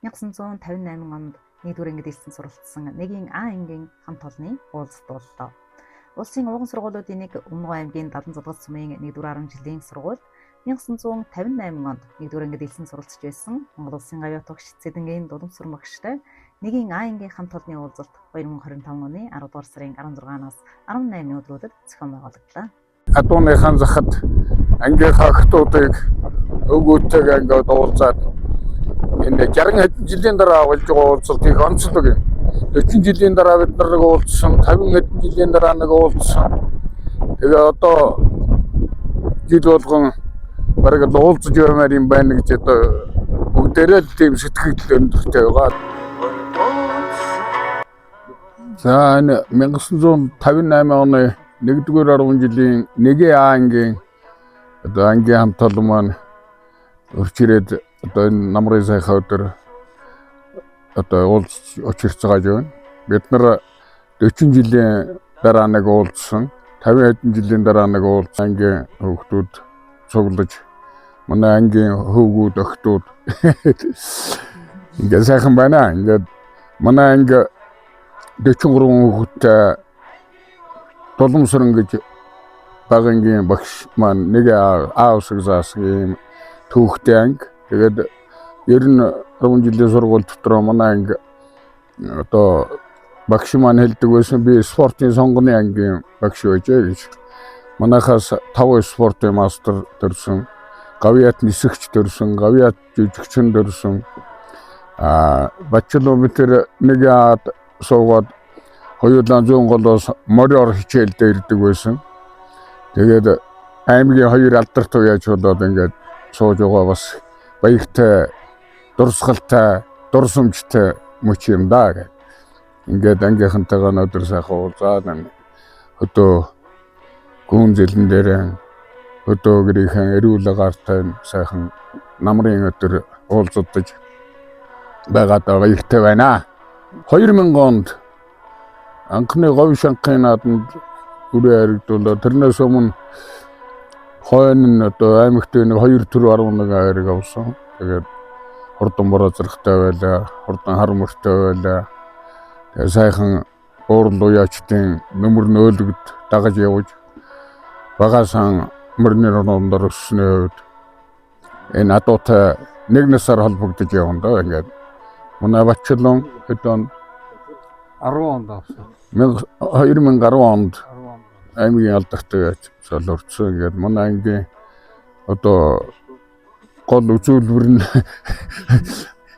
1958 онд 1-р ангид элсэн суралцсан нэгийн А ангийн хамт олонны уулзалт боллоо. Улсын ууган сургуулиудын нэг Өмнө аймгийн Далан-Зулгал сумын 1-р 10 жилийн сургуульд 1958 онд 1-р ангид элсэн суралцж байсан Монгол Улсын гавьяат багш Цэдэнгийн Дуламсүр багштай нэгийн А ангийн хамт олонны уулзалт 2025 оны 10 дугаар сарын 16-наас 18-ны өдрүүдэд зохион байгуулагдлаа. Адууныхаа захад ангийнхаа охтуудыг өвгөөтэйгээ ингээд уулзаад энэ 60 хэдэн жилийн дараа болж байгаа уулзалт их онцлог юм. 40 жилийн дараа бид нар нэг уулзсан, 50 хэдэн жилийн дараа нэг уулзсан. Тэгээ одоо жил болгон бараг л уулзаж явмаар юм байна гэж одоо бүгдээрээ л тийм сэтгэл өндөртэй байгаа. За, энэ 1958 оны 1-р 10 жилийн 1 А ангийн одоо ангийн хамт олон маань орж ирээд одоо энэ намрын сайхан өдөр одоо уулзч учирч байгаа юм. Бид нар 40 жилийн дараа нэг уулзсан, 50 хэдэн жилийн дараа нэг уулзсан ангийн хүүхдүүд цуглаж, манай ангийн хөвгүүд, охидууд ингээд сайхан байна. Ингээд манай анги 43 хүүхэдтэй Дуламсран гэж бага ангийн багш маань нэг А үсэг заасан ийм түүхтэй анги. Тэгээд ер нь 10 жилийн сургууль дотор манай анги одоо багш маань хэлдэг байсан, би спортын сонгоны ангийн багш байжээ гэж. Манайхаас 5 спортын мастер төрсөн, гавьяат нисэгч төрсөн, гавьяат жүжигчин төрсөн. А Бачилуу бид тэр нэг аад суугаад хоёулаа зүүн голоос мориор хичээлдээ ирдэг байсан. Тэгээд аймгийн хоёр алдарт уяаж болоод ингээд сууж байгаа бас баяртай, дурсгалтай, дурсамжтай мөч юм да гэх. Ингээд ангийнхантайгаа өнөөдөр сайхан уулзаад өдөө гүн зэлэн дээр өдөө гэрийнхэн эрүүл агаартай сайхан намрын өдөр уулзагдаж байгаад баяртай байна. 2000 онд анхны говь шанхын наадамд үрээ харагдуулаад, тэрнээс өмнө хойно нь одоо аймагт нэг 2 төр 11 хайрыг авсан. Тэгээд хурдан бороо зэрэгтэй байлаа, хурдан хар мөртэй байлаа. Тэгээд сайхан уурал уяачдын нөмөр нөөлөгд дагаж явж багаасан мөрний рундаар өссөний хувьд энэ адуутай нэг насаар холбогдож явна доо ингээд. Манай Бачилун хэд онд? 10 онд авсан. 2010 онд 10 онд. Аймгийн алдартай яаж солиорцсон. Ингээд манай ангийн одоо гол үзүүлбэр нь